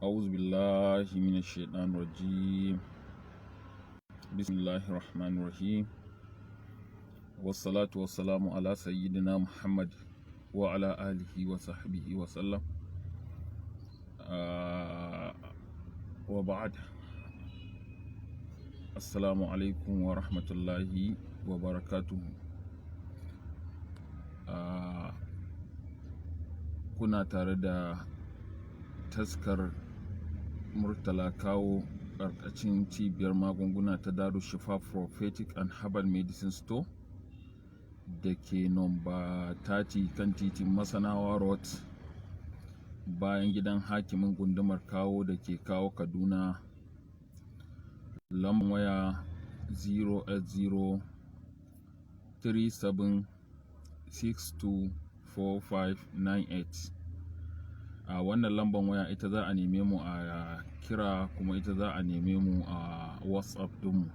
أعوذ بالله من الشيطان الرجيم. بسم الله الرحمن الرحيم، والصلاة والسلام على سيدنا محمد وعلى آله وصحبه وسلم. وبعد، السلام عليكم ورحمة الله وبركاته. Kuna tare da Taskar Murtala Kawo, ƙarƙashin cibiyar magunguna ta Daru Shifa Prophetic and Herbal Medicine Store da ke nomba 30 kan titin Masanawa Road, bayan gidan hakimin gundumar Kawo da ke Kawo, Kaduna. Lambar waya 080 37 62 4598. A wannan lambar waya ita za a neme mu a kira, kuma ita za a neme mu a WhatsApp dinmu.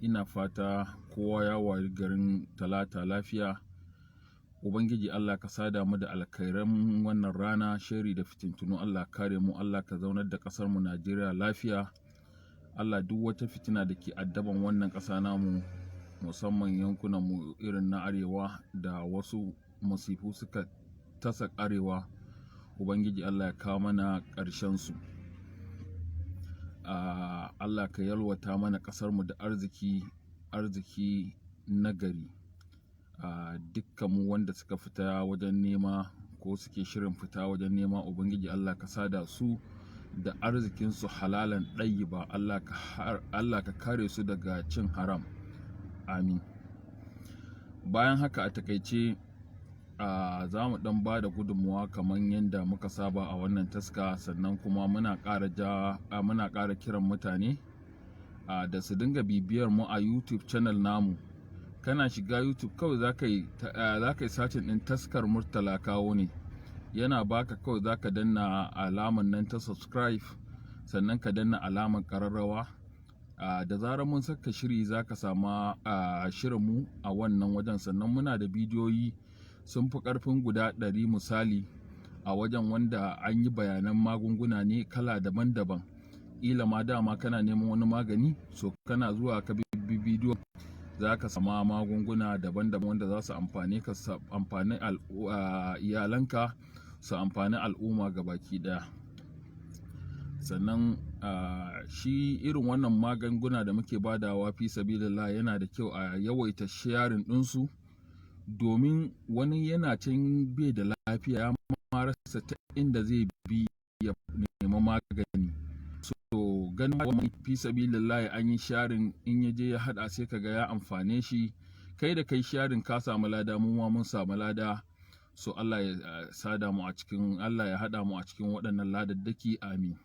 Ina fata kowa ya wayi garin Talata lafiya. Ubangiji Allah ka sada mu da alkhairan wannan rana, sharri da fitintunu Allah kare mu. Allah ka zaunar da ƙasar mu Najeriya lafiya. Allah, duk wata fitina da ke addaban wannan ƙasa namu, musamman yankunan mu irin na arewa da wasu masifu suka tasa arewa, Ubangiji Allah ya kawo mana ƙarshen su. Allah ka yalwata mana ƙasar mu da arziki, arziki nagari. Dukkan mu wanda suka fita wajen nema ko suke shirin fita wajen nema, Ubangiji Allah ka sada su da arzikinsu halalan ɗayyiba. Allah ka kare su daga cin haram, amin. Bayan haka, a takaice za mu ɗan ba da gudunmuwa kamar yadda muka saba a wannan taska. Sannan kuma muna ƙara kiran mutane da su dinga bibiyar mu a YouTube channel namu. Kana shiga YouTube kawai za ka yi searching ɗin Taskar Murtala Kawo ne, yana baka. Kawai za ka danna alaman nan ta subscribe, sannan ka danna alaman ƙararrawa. Da zarar mun saka shiri, za ka sama shirinmu a wannan wajen. Sannan muna da bidiyoyi sun fi ƙarfin guda 100 misali a wajen, wanda an yi bayanan magunguna ne kala daban-daban. Ƙila ma dama kana neman wani magani, so kana zuwa ka bi bidiyo, za ka sama magunguna daban-daban wanda za su amfani ka, su amfani iyalanka, su amfani al'umma gabaki ɗaya. Sannan shi irin wannan magunguna da muke badawa fi sabilillah, yana da kyau a yawaita sharing ɗinsu, domin wani yana can bai da lafiya, ya ma rasa ta inda zai bi ya nemi magani. So ganin wannan fi sabilillah an yi sharing, in ya je ya haɗa, sai kaga ya amfane shi. Kai da kai sharing ka samu lada, mu ma mun samu lada. So Allah ya sada mu a cikin, Allah ya haɗa mu a cikin waɗannan ladaddaki, amin.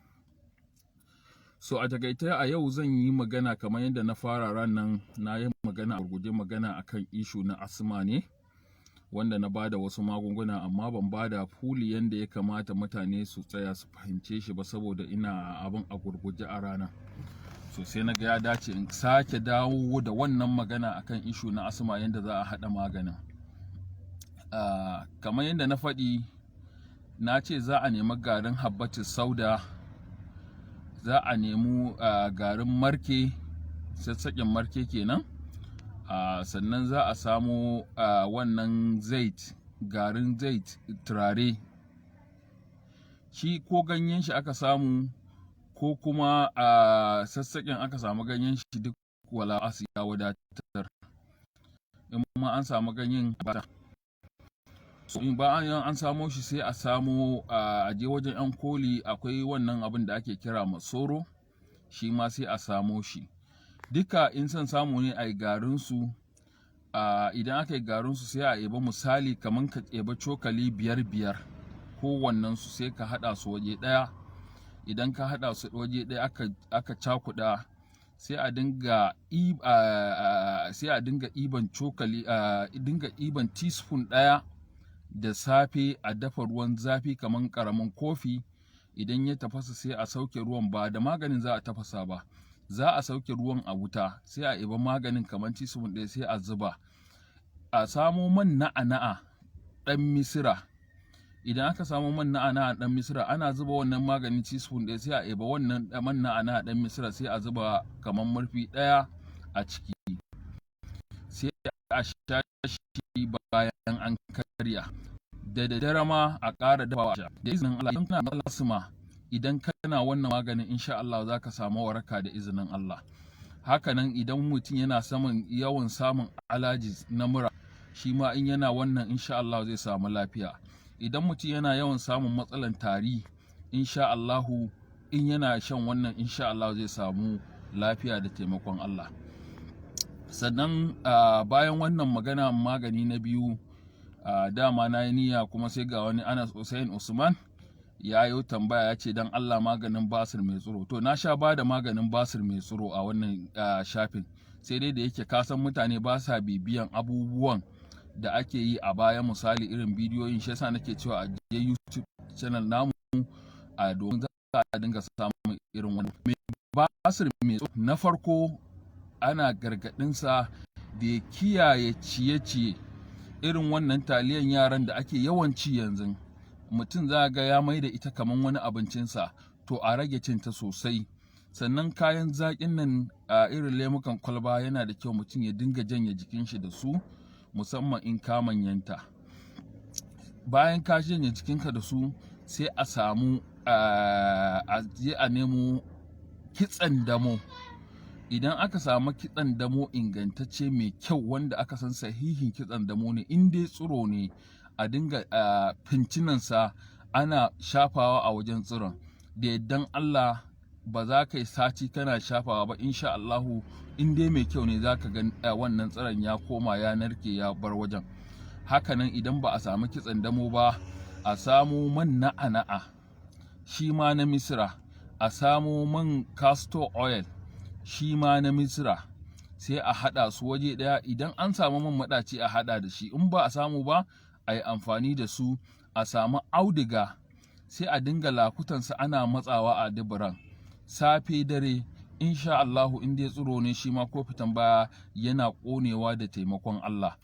So a takaice, a yau zan yi magana kamar yadda na fara ran nan. Na yi magana a gurguje, magana akan issue na asma ne, wanda na bada wasu magunguna, amma ban bada fully yanda ya kamata mutane su tsaya su fahimce shi ba, saboda ina abin a gurguje a rana. So sai na ga ya dace in sake dawo da wannan magana akan issue na asma, yanda za a haɗa maganin. Kamar yadda na faɗi, na ce za a nemi garin habbatus sauda, za a nemi garin marke, sassaƙin marke kenan. Sannan za a samo wannan zait, garin zait, turare shi, ko ganyen shi aka samu ko kuma a sassaƙin aka samu ganyen shi, duk wala asu ya wadatar. In ma an samu ganyen ba, in bayan an samo shi, sai a samo, a je wajen 'yan koli, akwai wannan abin da ake kira masoro, shi ma sai a samo shi. Duka in son samu ne a yi garin su. Idan aka yi garin su, sai a eba, misali kamar ka eba cokali biyar biyar kowannen su, sai ka haɗa su waje ɗaya. Idan ka haɗa su waje ɗaya, aka cakuɗa, sai a dinga ɗiban cokali, dinga ɗiban teaspoon ɗaya da safe. A dafa ruwan zafi kamar ƙaramin kofi. Idan ya tafasa, sai a sauke ruwan. Ba da maganin za a tafasa ba, za a sauke ruwan a wuta, sai a ɗiba maganin kamar teaspoon ɗaya, sai a zuba. A samo man na'ana'a ɗan Misira. Idan aka samu man na'ana a ɗan Misira, ana zuba wannan maganin teaspoon ɗaya, sai a eba wannan man na'ana a ɗan Misira, sai a zuba kamar murfi ɗaya a ciki, sai a sha shi bayan an karya. Da daddare ma a ƙara dafawa, da izinin Allah. Idan kana matsalar asma, idan kana wannan maganin, insha Allah za ka samu waraka da izinin Allah. Hakanan idan mutum yana samun yawan samun allergies na mura, shi ma in yana wannan, insha Allah zai samu lafiya. Idan mutum yana yawan samun matsalan tari, insha Allahu in yana shan wannan, insha Allah zai samu lafiya da taimakon Allah. Sannan bayan wannan magana magani na biyu, dama na yi niyya, kuma sai ga wani Anas Hussein Usman ya yi tambaya, ya ce don Allah maganin basir mai tsiro. To, na sha ba da maganin basir mai tsiro a wannan shafin, sai dai da yake kasan mutane ba sa bibiyan abubuwan da ake yi a baya, misali irin bidiyoyin. Shi yasa nake cewa a je YouTube channel namu a domin za a dinga samun irin wannan. Mai basir mai tsiro, na farko ana gargaɗinsa da ya kiyaye ciye-ciye irin wannan taliyan yaran da ake yawan ci yanzu. Mutum za ga ya mai da ita kamar wani abincinsa, to a rage cinta sosai. Sannan kayan zaƙin nan, a irin lemukan kwalba, yana da kyau mutum ya dinga janye jikin shi da su, musamman in ka manyanta. Bayan ka janye jikinka da su, sai a samu a je a nemo kitsen damo. Idan aka samu kitsen damo ingantacce mai kyau, wanda aka san sahihin kitsen damo ne, in dai tsiro ne, a dinga fincinansa ana shafawa a wajen tsiron. Da yardan Allah ba za ka yi sati kana shafawa ba, insha Allahu in dai mai kyau ne, za ka ga wannan tsiron ya koma ya narke ya bar wajen. Hakanan idan ba a samu kitsen damo ba, a samo man na'a-na'a, shi ma na Misira, a samo man castor oil, shi ma na Misira, sai a haɗa su waje ɗaya. Idan an samu man maɗaci, a haɗa da shi. In ba a samu ba, a yi amfani da su. A samu auduga, sai a dinga lakutansa ana matsawa a duburan safe dare. Insha Allahu in dai tsiro ne shi ma ko fitan baya, yana ƙonewa da taimakon Allah.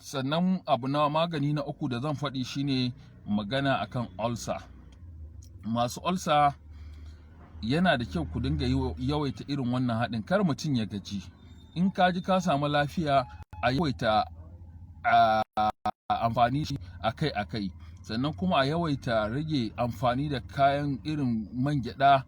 Sannan abu na magani na uku da zan faɗi shine magana akan ulcer. Masu ulcer, yana da kyau ku dinga yawaita irin wannan haɗin. Kar mutum ya gaji. In ka ji ka samu lafiya, a yawaita amfani shi akai-akai. Sannan kuma a yawaita rage amfani da kayan irin man gyaɗa,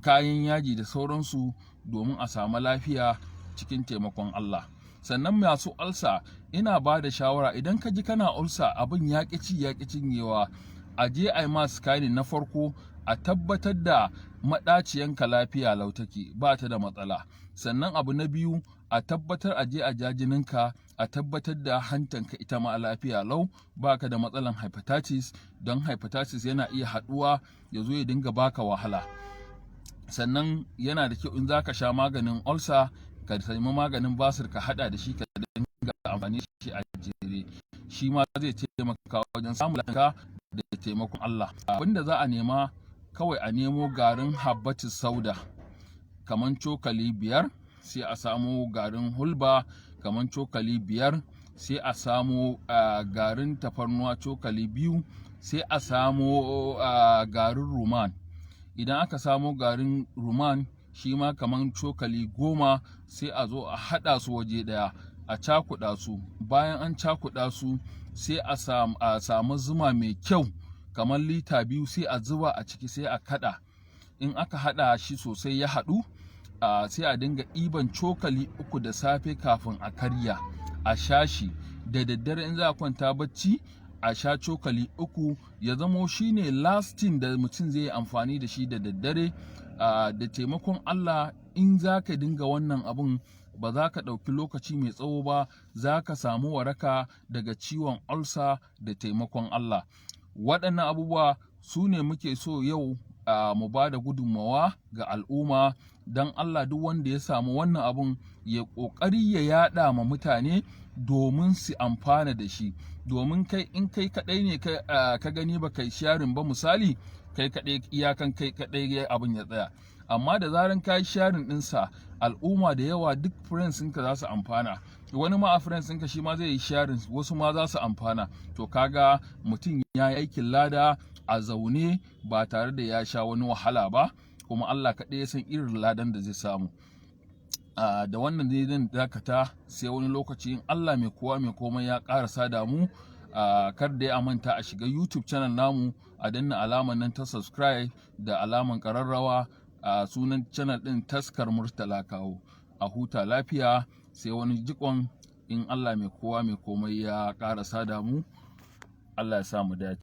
kayan yaji da sauransu, domin a samu lafiya cikin taimakon Allah. Sannan masu ulcer, ina ba da shawara, idan ka ji kana ulcer, abin ya ƙi ci ya ƙi cinyewa, a je a yi ma scanning. Na farko a tabbatar da maɗaciyanka lafiya lau take, ba ta da matsala. Sannan abu na biyu, a tabbatar a je a ja jininka, a tabbatar da hantanka ita ma lafiya lau, baka da matsalan hepatitis, don hepatitis yana iya haɗuwa ya zo ya dinga baka wahala. Sannan yana da kyau in za ka sha maganin ulcer, ka sami maganin basir ka hada da shi, ka dinga amfani da shi a jere. Shi ma zai taimaka wajen samun lafiya da taimakon Allah. Abinda za a nema kawai, a nemo garin habbatus sauda kaman cokali 5, sai a samo garin hulba kaman cokali 5, sai a samo garin tafarnuwa cokali 2, sai a samo garin ruman. Idan aka samo garin ruman, shi ma kaman cokali 10, sai a zo a haɗa su waje ɗaya, a cakuɗa su. Bayan an cakuɗa su, sai a samu zuma mai kyau kamar lita 2, sai a zuba a ciki, sai a kaɗa. In aka haɗa shi sosai ya haɗu, sai a dinga ɗiban cokali 3 da safe kafin a karya, a sha shi. Da daddare in za a kwanta bacci, a sha cokali 3, ya zamo shine lasting da mutum zai yi amfani da shi da daddare. Da taimakon Allah in za ka dinga wannan abun, ba za ka ɗauki lokaci mai tsawo ba, za ka samu waraka daga ciwon ulcer da taimakon Allah. Waɗannan abubuwa su ne muke so yau mu ba da gudunmawa ga al'umma. Don Allah duk wanda ya samu wannan abun, ya ƙoƙari ya yaɗa ma mutane domin su amfana da shi. Domin kai in kai kaɗai ne ka gani ba kai sharing ba, misali kai kaɗai, iyakan kai kaɗai abin ya tsaya. Amma da zaran ka yi sharing ɗinsa, al'umma da yawa, duk friends ɗinka za su amfana. Wani ma a friends ɗinka shi ma zai yi sharing, wasu ma za su amfana. To kaga mutum ya yi aikin lada a zaune ba tare da ya sha wani wahala ba, kuma Allah kaɗai ya san irin ladan da zai samu. Da wannan ne zan dakata, sai wani lokaci in Allah mai kowa mai komai ya ƙara sada mu. Kar da ya manta a shiga YouTube channel namu, a danna alamar nan ta subscribe da alaman ƙararrawa. A sunan channel ɗin Taskar Murtala Kawo. A huta lafiya, sai wani jikon in Allah mai kowa mai komai ya ƙara sada mu. Allah ya sa mu dace.